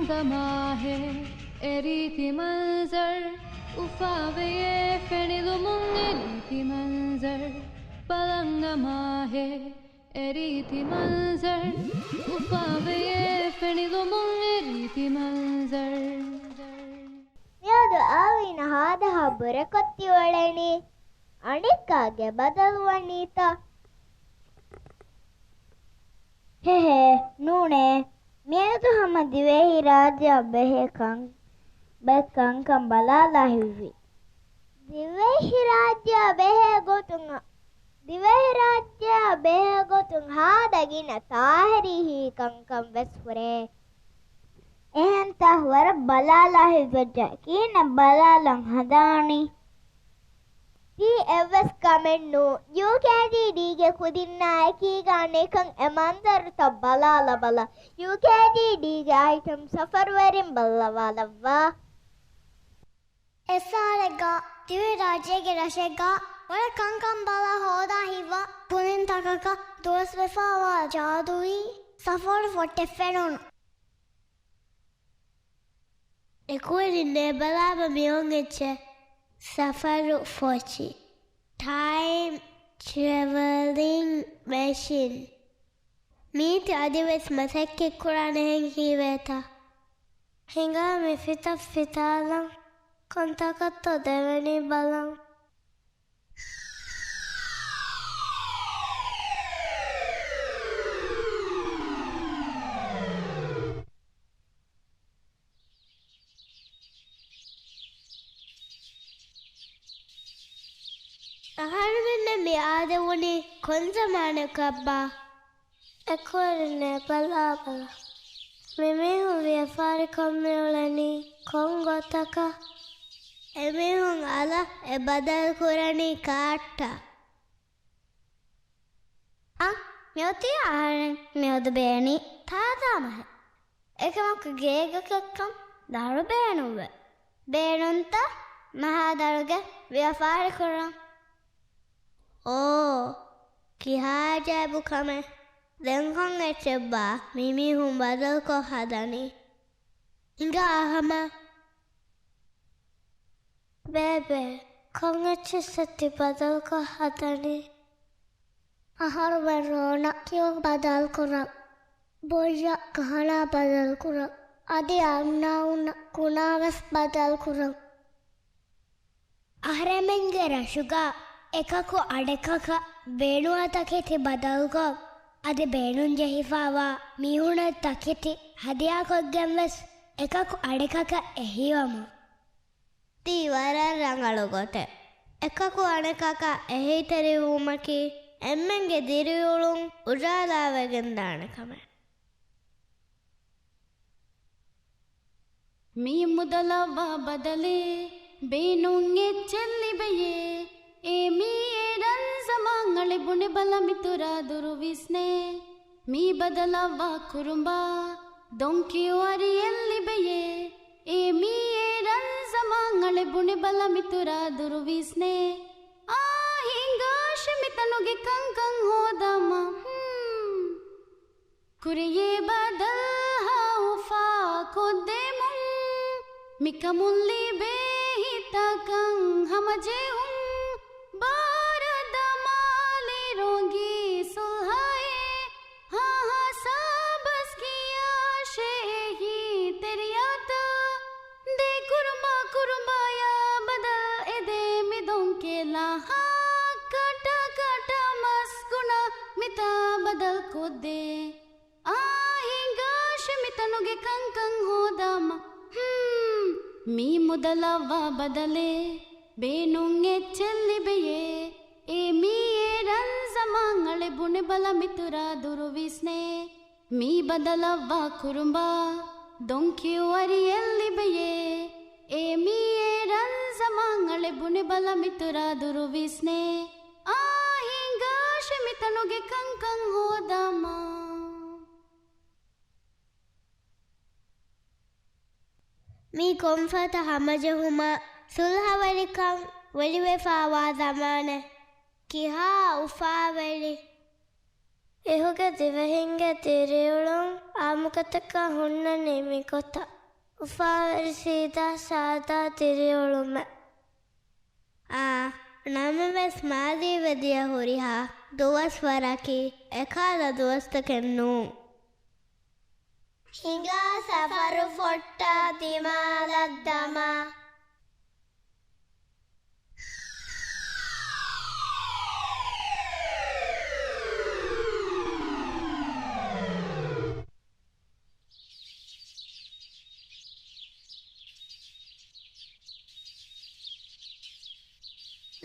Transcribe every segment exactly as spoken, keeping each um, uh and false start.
ގަމާހެ އެރީތި މަންޒަރު އުފާވެޔޭ ފެނިލުމުން އެރީތި މަންޒަރު ބަލަން ގަމާހެ އެރީތި މަންޒަރު އުފާވެޔޭ ފެނިލުމުން އެރީތި މަންޒަރު. މިއަދު އާވީން ހާދަހާ ބުރަކޮށް ތިއުޅެނީ އަނެއްކާގެ ބަދަލު ވަނީތަ؟ ހެހޭ، ނޫނޭ. މިއަދު ހަމަ ދިވެހިރާއްޖެއަށް ބެހޭ ކަން، ބައެއް ކަންކަން ބަލާލާ ހިތްވި. ދިވެހިރާއްޖެއަށް ބެހޭ ގޮތުން، ދިވެހިރާއްޖެއަށް ބެހޭ ގޮތުން ހާދަ ގިނަ ތާރީހީ ކަންކަން ވެސް ހުރޭ. އެހެންތަ؟ ވަރަށް ބަލާލާ ހިތްވެއްޖެ. ކިހިނެއް ބަލާލަން ހަދާނީ؟ ތީ އެއްވެސް ކަމެއް ނޫން. ޔޫކޭޑީޑީގެ ކުދިންނާ އެކީގަ ނިކަން އެ މަންޒަރުތައް ބަލާލަބަލަ. ޔޫކޭޑީޑީގެ އައިޓަމް ސަފަރުވެރިން ބައްލަވާލައްވާ. އެއް ސާޅެއްގަ ދިވެހިރާއްޖޭގެ ރަށެއްގަ ވަރަށް ކަންކަން ބަލާ ހޯދާ ހިތްވާ ކުދިންތަކަކަށް ދުވަސްވެފައިވާ ޖާދުއީ ސަފަރު ފޮއްޓެއް ފެނުނު. އެކުވެރިންނޭ ބަލާބަ މިއޮން އެއްޗެއް ސަފަރު ފޮށި. ޓައިމް ޓްރެވެލިން މެޝިން. މީތި އަދިވެސް މަސައްކަތްކުރާނެހެން ހީވޭތަ؟ ހިނގާ މި ފިތަށް ފިތާލަން. ކޮންތަކަށްތޯ ދެވެނީ ބަލަން. އަހަރުމެންނަށް މި އާދެވުނީ ކޮން ޒަމާނަކަށްބާ؟ އެކުވެރިންނޭ ބަލާބަލަ. މިމީހުން ވިޔަފާރިކޮށް މިއުޅެނީ ކޮން ގޮތަކަށް؟ އެމީހުން އަލަށް އެ ބަދަލު ކުރަނީ ކާއްޓަށް؟ އަ، މިއޮތީ އަހަރެން މިއަދު ބޭނި ތާދާ މަހެއް. އެކަމަކު ގޭގަ ކެއްކަން ދަރު ބޭނުންވޭ. ބޭނުންތަ؟ މަހާ ދަރުގެ ވިޔަފާރި ކުރަން. އޯ، ކިހާ އަޖައިބު ކަމެއް. ދެން ކޮން އެއްޗެއްބާ މިމީހުން ބަދަލުކޮށް ހަދަނީ؟ ހިނގާ ހަމަ. ބޭބޭ، ކޮން އެއްޗެއްސެއް ތި ބަދަލުކޮށް ހަދަނީ؟ އަހަރުމެން ރޯނަ ކިޔޯ ބަދަލުކުރަން. ބޮއްޔަ ކަހަނާ ބަދަލުކުރަން. އަދި އަންނާއުން ކުނާ ވެސް ބަދަލުކުރަން. އަހަރެމެންގެ ރަށުގަ އެކަކު އަނެކަކަށް ބޭނުވާ ތަކެތި ބަދަލުކޮށް، އަދި ބޭނުން ޖެހިފައިވާ މީހުނަށް ތަކެތި ހަދިޔާކޮށްގެން ވެސް އެކަކު އަނެކަކަށް އެހީވަމުން. ތީ ވަރަށް ރަނގަޅު ގޮތެއް. އެކަކު އަނެކަކަށް އެހީތެރިވުމަކީ އެންމެންގެ ދިރިއުޅުން އުޖާލާވެގެންދާނެ ކަމެއް. މީ މުދަލަށްވާ ބަދަލެއް، ބޭނުން އެއްޗެއް ލިބެޔޭ. އޭ މީ އޭރަން ޒަމާން އަޅެ ބުނެބަލަ މިތުރާ ދުރު ވިސްނޭ. މީ ބަދަލަށްވާ ކުރުނބާ، ދޮންކިޔު އަރިއެއް ލިބެޔޭ. އޭ މީ އޭރަން ޒަމާން އަޅެ ބުނެބަލަ މިތުރާ ދުރު ވިސްނޭ. އާ ހިނގާށެ މިތަނުގެ ކަންކަން ހޯދަމާ. ހުން. ކުރެޔޭ ބަދަލު ހައުފާ ކޮށްދެމުން، މިކަމުން ލިބޭ ހިތަކަށް ހަމަޖެހުން. ބާރަށް ދަމާލި ރޮނގި ސުލްހައެއް، ހާހާ ސާބަސް ކިޔާށޭ އެހީތެރިޔާތައް. ދޭ ކުރުނބާ ކުރުނބާޔާ ބަދަލު އެދޭ މި ދޮންކެލާ. ހާ ކަޓަ ކަޓަ މަސްގުނަ މިތާ ބަދަލު ކޮށްދޭ. އާ ހިނގާށެ މިތަނުގެ ކަންކަން ހޯދަމާ. ހުން. މީ މުދަލަށްވާ ބަދަލެއް، ބޭނުން އެއްޗެއް ލިބެޔޭ. އޭ މީ އޭރަން ޒަމާން އަޅެ ބުނެބަލަ މިތުރާ ދުރު ވިސްނޭ. މީ ބަދަލަށްވާ ކުރުނބާ، ދޮންކިޔު އަރިއެއް ލިބެޔޭ. އޭ މީ އޭރަން ޒަމާން އަޅެ ބުނެބަލަ މިތުރާ ދުރު ވިސްނޭ. އާ ހިނގާށެ މިތަނުގެ ކަންކަން ހޯދަމާ. މީ ކޮންފަތަ ހަމަޖެހުމަށް ސުލްހަވެރިކަން ވެރިވެފައިވާ ޒަމާނެއް. ކިހާ އުފާވެރި. އިހުގެ ދިވެހިންގެ ދިރިއުޅުން އާއްމުގޮތަކަށް ހުންނަނީ މި ގޮތަށް އުފާވެރި ސީދާ ސާދާ ދިރިއުޅުމެއް. އާ، ނަމަވެސް މާޒީވެދިޔަ ހުރިހާ ދުވަސްވަރަކީ އެކާލަ ދުވަސްތަކެއް ނޫން. ހިނގާ ސަފަރު ފޮއްޓާ ދިމާލަށް ދަމާ.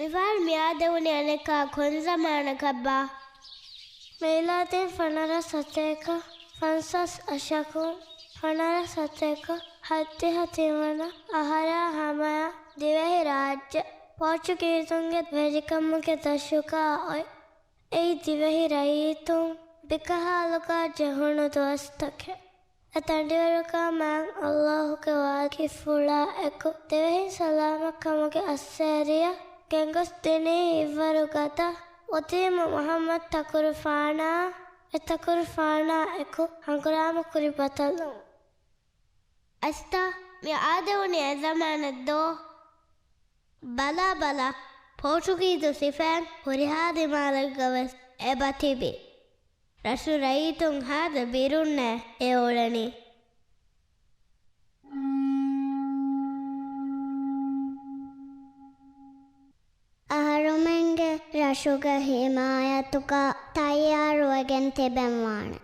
މިފަހަރު މިއާދެވުނީ އަނެއްކާ ކޮން ޒަމާނަކަށްބާ؟ މީލާދީން ފަނަރަ ސަތޭކަ ފަންސާސް އަށަކުން ފަނަރަ ސަތޭކަ ހަތްދިހަ ތިންވަނަ އަހަރާ ހަމަޔަށް ދިވެހި ރާއްޖެ ޕޯޗުގީޒުންގެ ވެރިކަމުގެ ދަށުގާ އޮތް. އެއީ ދިވެހި ރައްޔިތުން ބިކަހާލުގާ ޖެހުނު ދުވަސްތަކެއް. އެ ތަނޑިވެރިކާ މާތް އައްލާހުގެ ވާގިފުޅާ އެކު ދިވެހިން ސަލާމަތްކަމުގެ އައްސޭރިއަށް ގެންގޮސްދިނީ ހިތްވަރު ގަދަ އުދީމު މުޙައްމަދު ތަކުރުފާނާ، އެ ތަކުރުފާނާ އެކު ހަނގުރާމަކުރި ބަދަލުން. އަސްތާ، މި އާދެވުނީ އެ ޒަމާނެއްދޯ؟ ބަލާ ބަލާ، ޕޯޗުގީޒު ސިފައިން ހުރިހާ ދިމާލެއްގަ ވެސް އެބަ ތިބި. ރަށު ރައްޔިތުން ހާދަ ބިރުންނޭ އެ އުޅެނީ. އަހަރުމެންގެ ރަށުގެ ހިމާޔަތުގަ ތައްޔާރުވެގެން ތިބެންވާނެ.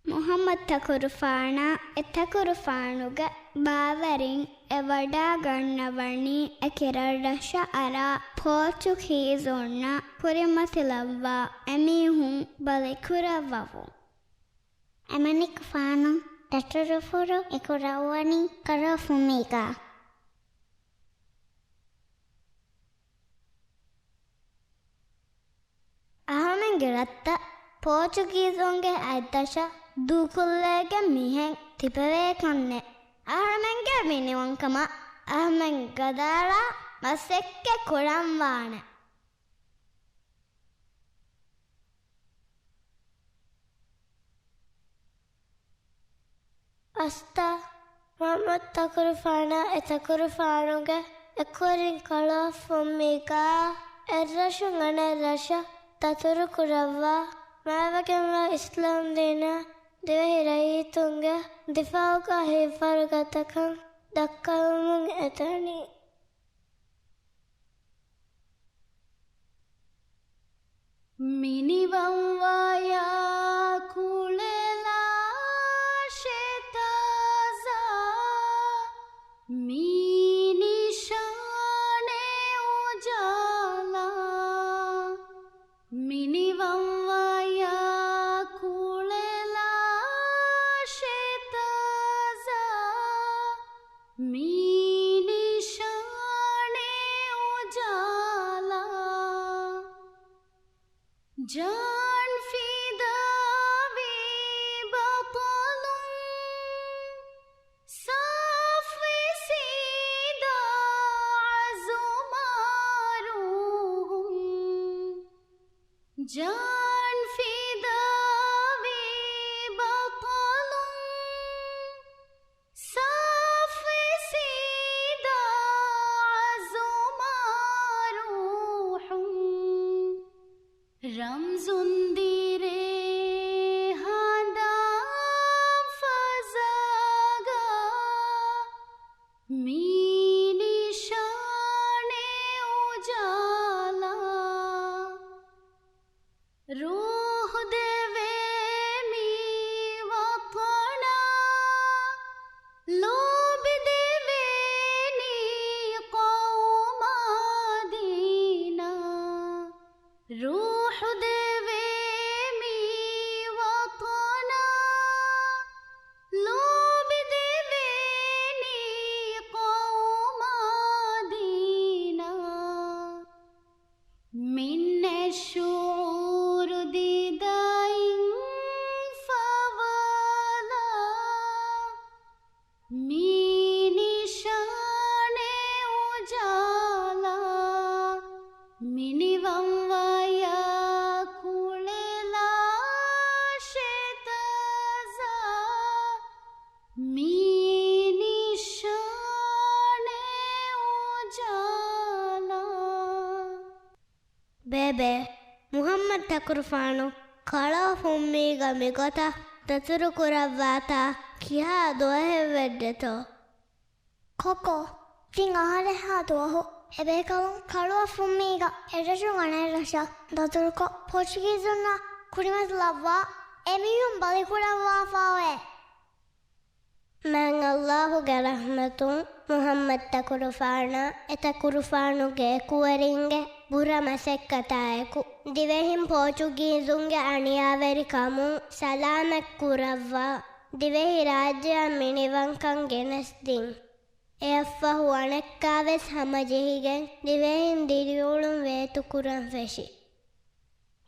މުޙައްމަދު ތަކުރުފާނާ އެ ތަކުރުފާނުގެ ބާވަރިން އެ ވަޑާގަންނަވަނީ އެކި ރަށްރަށަށް އަރާ ޕޯޗުގީޒުންނަށް ކުރިމަތިލައްވާ އެމީހުން ބަލިކުރައްވަވުން. އެމަނިކުފާނު ދަތުރުފުރު އެކުރައްވަނީ ކަރާފުމީގާ. އަހަރުމެންގެ ރަށްތައް ޕޯޗުގީޒުންގެ އަތްދަށަށް ދޫކޮށްލައިގެން މިހެން ތިބެވޭ ކަންނޭ. އަހަރުމެންގެ މިނިވަންކަމަށް އަހަރުމެން ގަދައަޅާ މަސައްކަތް ކުރަންވާނެ. އަސްތާ، މުޙައްމަދު ތަކުރުފާނާ އެ ތަކުރުފާނުގެ އެކުވެރިން ކަރާފުމީގާ އެއްރަށުން އަނެއް ރަށަށް ދަތުރު ކުރައްވާ މާވެގެންވާ އިސްލާމްދީނާ ދިވެހި ރައްޔިތުންގެ ދިފާޢުގާ ހިތްވަރުގަދަކަން ދައްކަވަމުން އެދަނީ. މިނިވަންވާޔާ ކުޅެލާށޭ ތާޒާ، މީ ނިޝާނޭ އުޖާލާ. މިނިވަންވާޔާ ކުޅެލާށޭ ތާޒާ، މީ ނިޝާނޭ އުޖާލާ. ޖާން ފިދާވީ ބަޠަލުން، ސާފްވި ސީދާ އަޒުމާ ރޫޙުން. ޖާން ފިދާވީ ބަޠަލުން، ސާފްވި ސީދާ އަޒުމާ ރޫޙުން. ރަމްޒުން ދިރޭ ހަނދާން ފަޒާގާ، މީ ނިޝާނޭ އުޖާލާ. އެބޭ. މުޙައްމަދު ތަކުރުފާނު ކަޅުއަށް ފުއްމީގަ މިގޮތަށް ދަތުރުކުރައްވާތާ ކިހާ ދުވަހެއް ވެއްޖެތޯ؟ ކޮކޯ، ތިން އަހަރެއްހާ ދުވަހު އެބޭކަލުން ކަޅުއަށް ފުއްމީގަ އެރަށުން އަނެއްރަށަށް ދަތުރުކޮށް، ޕޯޗުގީޒުންނާ ކުރިމަތިލައްވާ އެމީހުން ބަލިކުރައްވާފައެވެ. މާތް ﷲ ގެ ރަޙްމަތުން މުޙައްމަދު ތަކުރުފާނާ އެތަކުރުފާނުގެ އެކުވެރިންގެ ބުރަ މަސައްކަތާއެކު، ދިވެހިން ޕޯޗުގީޒުންގެ އަނިޔާވެރިކަމުން ސަލާމަތް ކުރައްވާ، ދިވެހިރާއްޖެއަށް މިނިވަންކަން ގެނެސްދިން. އެއަށްފަހު އަނެއްކާވެސް ހަމަޖެހިގެން ދިވެހިން ދިރިއުޅުން ވޭތުކުރަން ފެށި.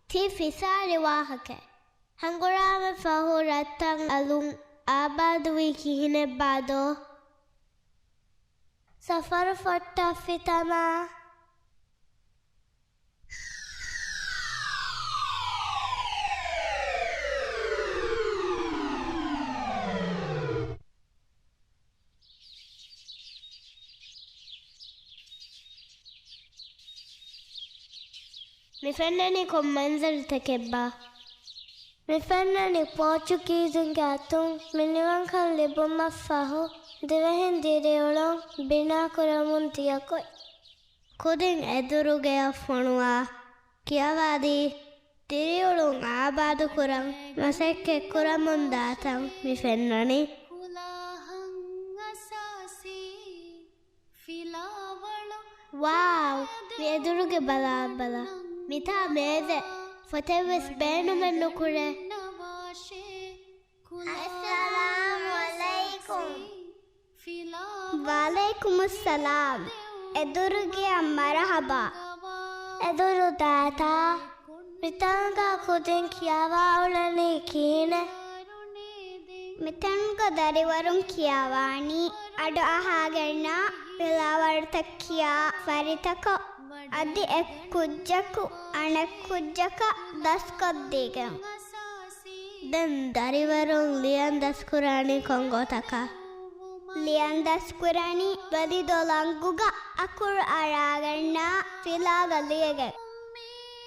ތީ ފިސާރި ވާހަކައެއް. ހަނގުރާމަ ފަހު ރަށްތައް އަލުން އާބާދުވީ ކިހިނެއްބާ ދޯ؟ ސަފަރު ފޮއްޓަށް ފިތަނާ. މި ފެންނަނީ ކޮން މަންޒަރުތަކެއްބާ؟ މި ފެންނަނީ ޕޯޗުގީޒުންގެ އަތުން މިނިވަންކަން ލިބުމަށްފަހު، ދިވެހިން ދިރިއުޅުން ބިނާކުރަމުން ދިޔަ ގޮތް. ކުދިން އެދުރުގެއަށް ފޮނުވާ ކިޔަވާދީ، ދިރިއުޅުން އާބާދުކުރަން މަސައްކަތްކުރަމުންދާތަން މި ފެންނަނީ. ވާވް! މި އެދުރުގެ ބަލާބަލަ. މިތާ މޭޒެއް ފޮތެއްވެސް ބޭނުމެއް ނުކުރޭ. އައްސަލާމު ޢަލައިކުމް. ވަޢަލައިކުމުއްސަލާމް. އެދުރުގެއަށް މަރުޙަބާ. އެދުރު ދާތާ، މިތަނުގަ ކުދިން ކިޔަވާ އުޅެނީ ކިހިނެއް؟ މިތަނުގަ ދަރިވަރުން ކިޔަވާނީ އަޑު އަހާގެންނާ ފިލާވަޅުތައް ކިޔާ ފަރިތަކަށް، އަދި އެއް ކުއްޖަކު އަނެއް ކުއްޖަކަށް ދަސްކޮށްދީގެން. ދެން ދަރިވަރުން ލިޔަން ދަސްކުރާނީ ކޮން ގޮތަކަށް؟ ލިޔަން ދަސްކުރަނީ ބަލިދޮލަނގުގަ އަކުރު އަރާގަންނާ ފިލާގަ ލިޔެގެން.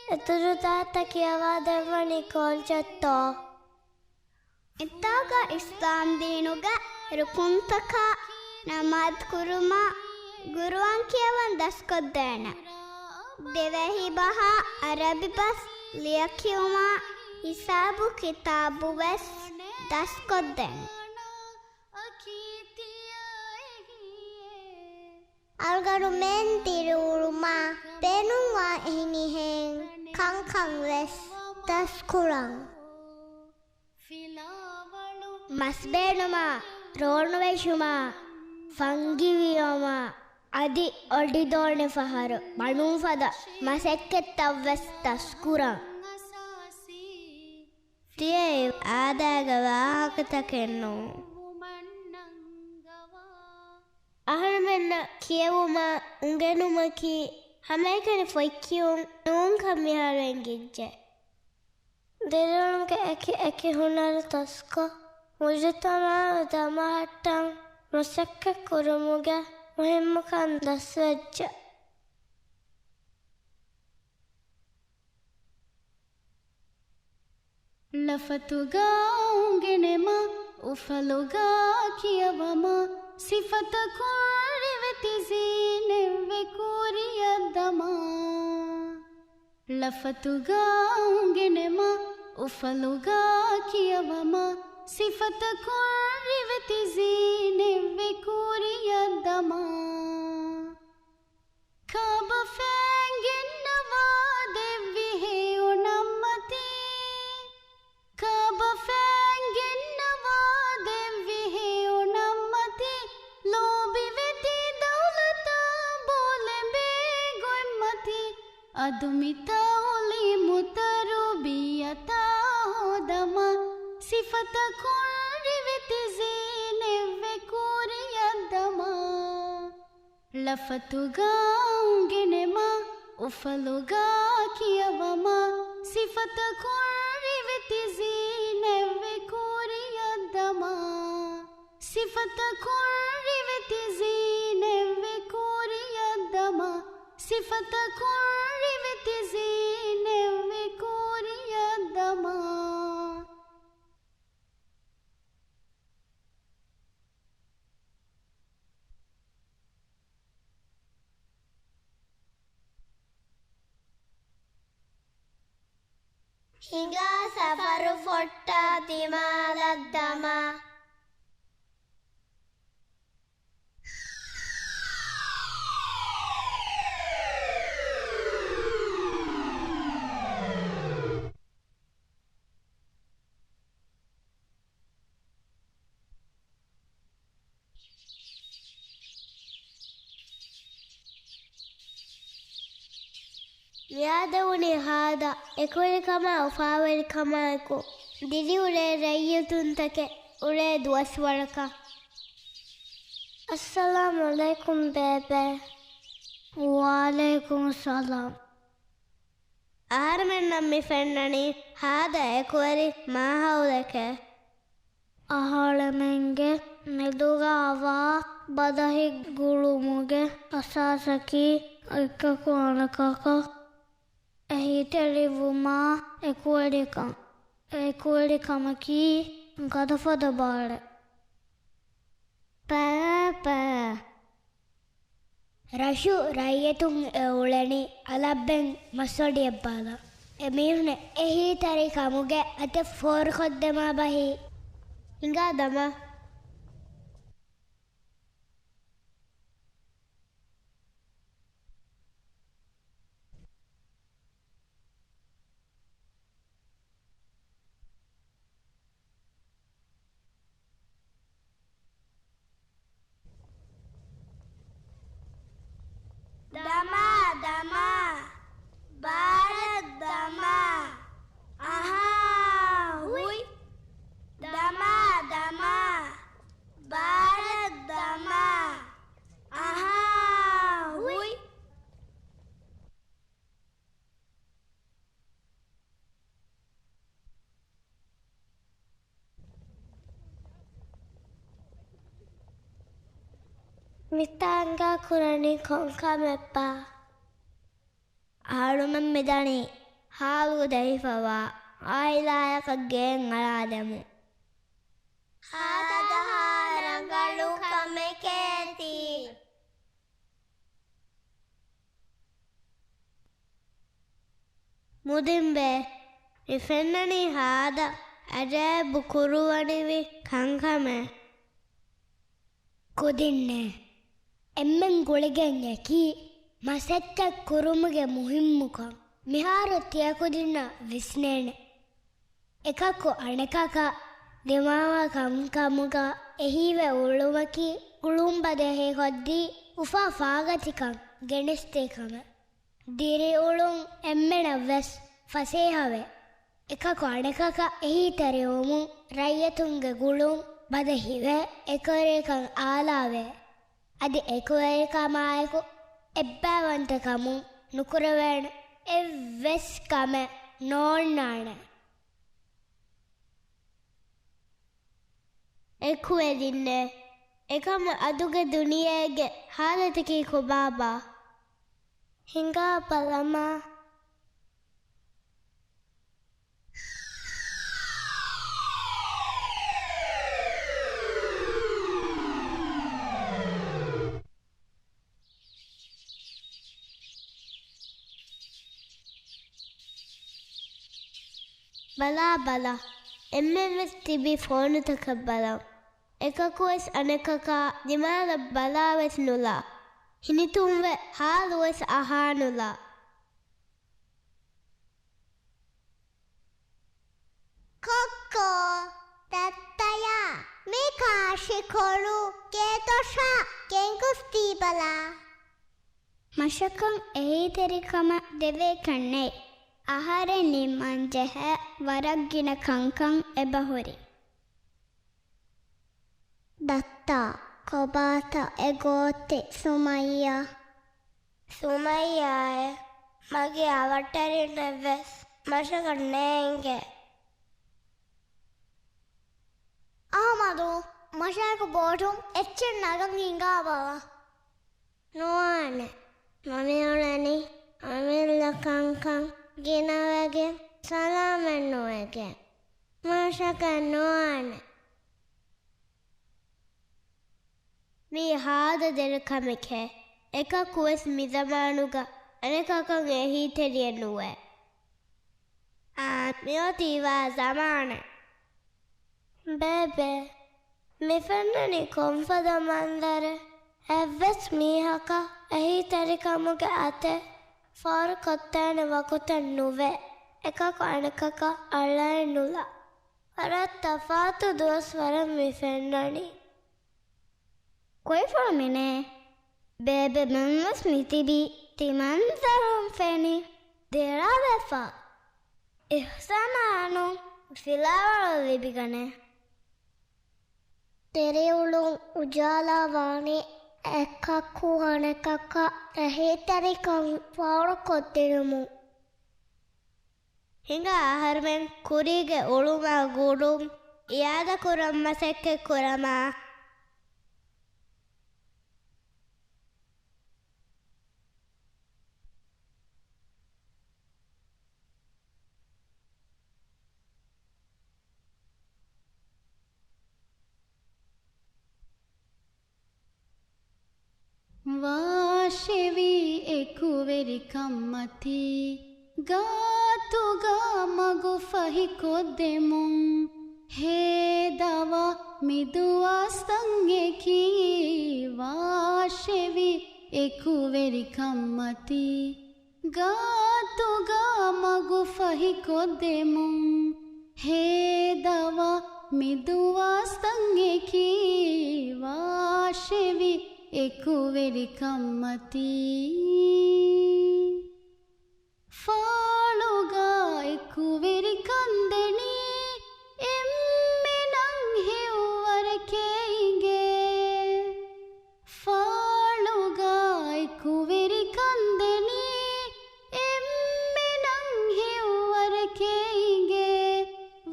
އެދުރު ދާތަ ކިޔަވާދެއްވަނީ ކޯންޗެއްތޯ؟ އެތާގަ އިސްލާމްދީނުގެ ރުކުންތަކާ، ނަމާދު ކުރުމާ، ގުރުއާން ކިޔަވަން ދަސްކޮށްދޭނެ. ދިވެހި ބަހާ، އަރަބި ބަސް، ލިޔެކިޔުމާ، ހިސާބު ކިތާބު ވެސް ދަސްކޮށްދޭނެ. އަޅުގަނޑުމެން ދިރިއުޅުމަށް ބޭނުންވާ އެހެނިހެން ކަންކަން ވެސް ދަސްކުރަން. މަސް ބޭނުމާ، ރޯނު ވެއްޖުމާ، ފަންގި ވިޔުމާ، އަދި އޮޑިދޯނި ފަހަރު ބަނުން ފަދަ މަސައްކަތްތައް ވެސް ދަސްކުރަން. ތިޔައީ އާދައިގެ ވާހަކަތަކެއް ނޫން. އަހަރުމެންނަށް ކިޔެވުމާ އުނގެނުމަކީ ހަމައެކަނި ފޮތްކިޔުން ނޫންކަން މިހާރު އެނގިއްޖެ. ދިރިއުޅުމުގެ އެކި އެކި ހުނަރު ދަސްކޮށް، މުޖުތަމަޢު ދަމަހައްޓަން މަސައްކަތް ކުރުމުގެ މުހިއްމުކަން ދަސްވެއްޖެ. ޅަފަތުގަ އުނގެނެމަ، އުފަލުގަ ކިޔަވަމަ، ސިފަތަކުން ރިވެތި ޒީނެއްވެ ކުރިއަށްދަމާ. ޅަފަތުގަ އުނގެނެމަ، އުފަލުގަ ކިޔަވަމަ، ސިފަތަކުން ރިވެތި ޒީނެއްވެ ކުރިއަށްދަމާ. ކާބަފައިން ގެންނަވާ ދެއްވި ހެޔޮ ނަންމަތި. ކާބަފައިން ގެންނަވާ ދެއްވި ހެޔޮ ނަންމަތި. ލޯބިވެތި ދައުލަތަށް ބޯލެބޭ ގޮތްމަތި. އަދު މިތައުލީމު ތަރުބިޔަތާ ހޯދަމާ. ސިފަތަކުން ރިވެތި ޒީނެއްވެ ކުރިއަށްދަމާ. ޅަފަތުގަ އުނގެނެމަ، އުފަލުގަ ކިޔަވަމަ، ސިފަތަކުން ރިވެތި ޒީނެއްވެ ކުރިއަށްދަމާ. ސިފަތަކުން ރިވެތި ޒީނެއްވެ ކުރިއަށްދަމާ. ސިފަތަކުން ރިވެތި ޒީ ހިނގާ ސަފަރު ފޮއްޓާ ދިމާލަށް ދަމާ. މިއާދެވުނީ ހާދަ އެކުވެރިކަމާ އުފާވެރިކަމާއެކު، ދިރިއުޅޭ ރައްޔިތުންތަކެއް އުޅޭ ދުވަސްވަރަކަށް. އައްސަލާމު ޢަލައިކުމް ބޭބެ. ވަޢަލައިކުމުއްސަލާމް. އަހަރެމެންނަށް މި ފެންނަނީ ހާދަ އެކުވެރި މާހައުލެކޭ. އަހަރެމެންގެ މެދުގައިވާ ބަދަހި ގުޅުމުގެ އަސާސަކީ އެކަކު އަނެކަކަށް އެހީތެރިވުމާ އެކުވެރިކަން. އެކުވެރިކަމަކީ ގަދަފަދަ ބާރެއް. ޕައްޕަ. ރަށު ރައްޔިތުން އެ އުޅެނީ އަލަށްބެން މަސްވަޑިއަށް ބާލަން. އެ މީހުނެއް އެހީތެރިކަމުގެ އަތެއް ފޯރުކޮށްދެމާ ބަހީ. ހިނގާ ދަމާ. ދަމާ، ދަމާ، ބާރަށް ދަމާ. އަހާ، ހުއި. ދަމާ، ދަމާ، ބާރަށް ދަމާ. އަހާ، ހުއި. މިތާނގާ ކުރަނީ ކޮންކަމެއްބާ؟ އަހަރުމެން މިދަނީ ހާލު ދެވިފަވާ އާއިލާއަކަށް ގެއެއް އަޅާދެމުން. ހާދަހާ ރަނގަޅު ކަމެކޭތީ. މުދިންބޭ، މި ފެންނަނީ ހާދަ އަޖައިބު ކުރުވަނިވި ކަންކަމެއް. ކުދިންނޭ، އެންމެން ގުޅިގެން އެކީ މަސައްކަތް ކުރުމުގެ މުހިއްމުކަން މިހާރު ތިޔަކުދިންނަށް ވިސްނޭނެ. އެކަކު އަނެކަކަށް ދިމާވާ ކަންކަމުގަ އެހީވެ އުޅުމަކީ އުޅުން ބަދަހިކޮށްދީ އުފާ ފާގަތިކަން ގެނެސްދޭ ކަމެއް. ދިރިއުޅުން އެންމެނަށް ވެސް ފަސޭހަވޭ. އެކަކު އަނެކަކަށް އެހީތެރިވުމުން ރައްޔިތުންގެ ގުޅުން ބަދަހިވެ، އެކުވެރިކަން އާލާވޭ. އަދި އެކުވެރިކަމާއެކު އެއްބައިވަންތަކަމުން ނުކުރެވޭނެ އެއްވެސް ކަމެއް ނޯންނާނެ. އެކުވެރިންނޭ، އެކަމަށް އަދުގެ ދުނިޔޭގެ ހާލަތަކީ ކޮބާބާ؟ ހިނގާ ބަލަމާ. ބަލާ ބަލާ، އެންމެންވެސް ތިބީ ފޯނުތަކަށް ބަލަން. އެކަކުވެސް އަނެކަކާ ދިމާލަށް ބަލާވެސް ނުލާ. ހިނިތުންވެ ހާލުވެސް އަހާނުލާ. ކޮއްކޮ، ދައްތަޔާ، މީ ކާށިކޮޅު ގޭދޮށާ ގެންގޮސްދީބަލާ. މަށަކަށް އެހީތެރިކަމަށް ދެވޭކަށް ނެތް. އަހަރެން ނިންމަންޖެހޭ ވަރަށް ގިނަ ކަންކަން އެބަހުރި. ދައްތާ، ކޮބާތަ އެ ގޯތި ސުމައްޔާ؟ ސުމައްޔާއޭ، މަގޭ އަވަށްޓެރިންނެއްވެސް މަށަކަށް ނޭނގޭ. އަހުމަދު، މަށާއެކު ބޯޓުން އެއްޗެއް ނަގަން ހިނގާބަލަ. ނުވާނެ. މަ މިއުޅެނީ އަމިއްލަ ކަންކަން ގިނަވެގެން ސަލާމަތް ނުވެގެން. މަށަކަށް ނުވާނެ. މީ ހާދަ ދެރަ ކަމެކޭ. އެކަކުވެސް މިޒަމާނުގަ އަނެކަކަށް އެހީތެރިއެއް ނުވޭ. އާ، މިއޮތީ ވާ ޒަމާނެއް. ބޭބެ، މި ފެންނަނީ ކޮންފަދަ މަންޒަރެއް؟ އެއްވެސް މީހަކަށް އެހީތެރިކަމުގެ އަތެއް ފޯރުކޮށްދޭނެ ވަގުތެއް ނުވޭ. އެކަކު އަނެކަކަށް އަޅައެއް ނުލާ. ވަރަށް ތަފާތު ދުވަސްވަރެއް މި ފެންނަނީ. ކޮއިފަޅު މިނޭ؟ ބޭބެ މަންވެސް މިތިބީ ތިމަންޒަރުން ފެނި ދެރަވެފަ. އިޙްސާނާ އަނުން ފިލާވަޅު ލިބިގަނޭ. ދެރިއުޅުން އުޖާލާ ވާނީ އެކަކު އަނެކަކަށް އެހީތެރިކަން ފޯރުކޮށްދިނުމުން. ހިނގާ އަހަރުމެން ކުރީގެ އުޅުމާ ގުޑުން އިއާދަކުރަން މަސައްކަތް ކުރަމާ. ވާށެވި އެކުވެރިކަންމަތީ، ގާތުގަ މަގު ފަހިކޮށްދެމުން ހޭދަވާ މިދުވަސްތައް އެކީ. ވާށެވި އެކުވެރިކަންމަތީ، ގާތުގަ މަގު ފަހިކޮށްދެމުން ހޭދަވާ މިދުވަސްތައް އެކީ. ވާށެވި އެކުވެރިކަންމަތީ، ފާޅުގަ އެކުވެރިކަންދެނީ އެންމެނަށް ހެޔޮވަރެކޭ އިނގޭ. ފާޅުގަ އެކުވެރިކަންދެނީ އެންމެނަށް ހެޔޮވަރެކޭ އިނގޭ.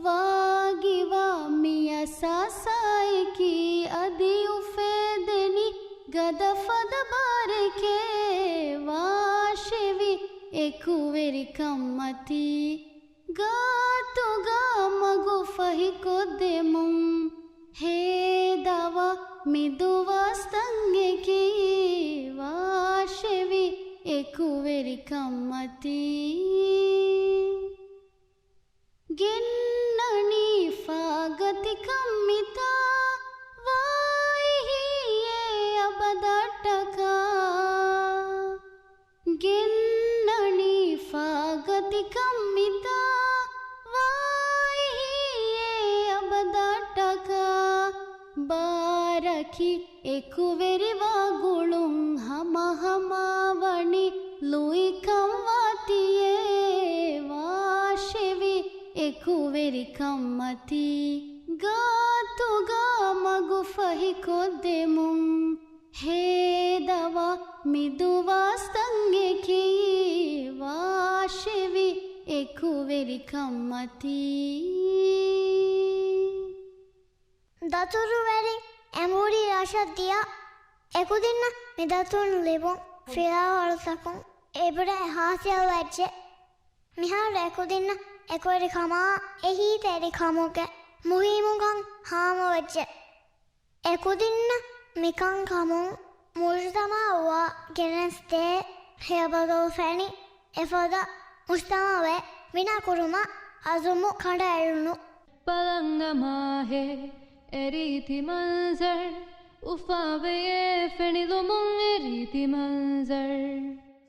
ވާގިވާ މިއަސާސާއެކީ އަދި އުފޭދެނީ ގަދަފަދަ ބާރެކޭ. ވާށެވި އެކުވެރިކަންމަތީ، ގާތުގަ މަގު ފަހިކޮށްދެމުން ހޭދަވާ މިދުވަސްތައް އެކީ. ވާށެވި އެކުވެރިކަންމަތީ، ގެންނަނީ ފާގަތިކަން މިތާ ވާއިހީއޭ އަބަދަށްޓަކާ. ގެންނަނީ ފާގަތިކަން މިތާ ވާއިހީއޭ އަބަދަށްޓަކާ. ބާރަކީ އެކުވެރިވާ ގުޅުން ހަމަހަމަވަނީ ލުއިކަން ވާތީއޭ. ވާށެވި އެކުވެރިކަންމަތީ، ގާތުގަ މަގު ފަހިކޮށްދެމުން ހޭދަވާ މިދުވަސްތައް އެކީ. ވާށެވި އެކުވެރިކަންމަތީ. ދަތުރުވެރިން އެނބުރި ރަށަށް ދިޔަ އެކުދިންނަށް މިދަތުރުން ލިބުން ފިލާވަޅުތަކުން އެބުރޭ ހާސިލް ވެއްޖެ. މިހާރު އެކުދިންނަށް އެކުވެރިކަމާ އެހީތެރިކަމުގެ މުހިއްމުކަން ހާމަވެއްޖެ. އެކުދިންނަށް މިކަންކަމުން މުޖުތަމަޢުއާ ގެނެސްދޭ ހެޔޮބަދަލު ފެނި، އެފަދަ މުޖުތަމަޢެއް ބިނާކުރުމަށް އަޒުމު ކަނޑައެޅުނު. ބަލަން މާހޭ އެރީތި މަންޒަރު، އުފާވެޔޭ ފެނިލުމުން އެރީތި މަންޒަރު.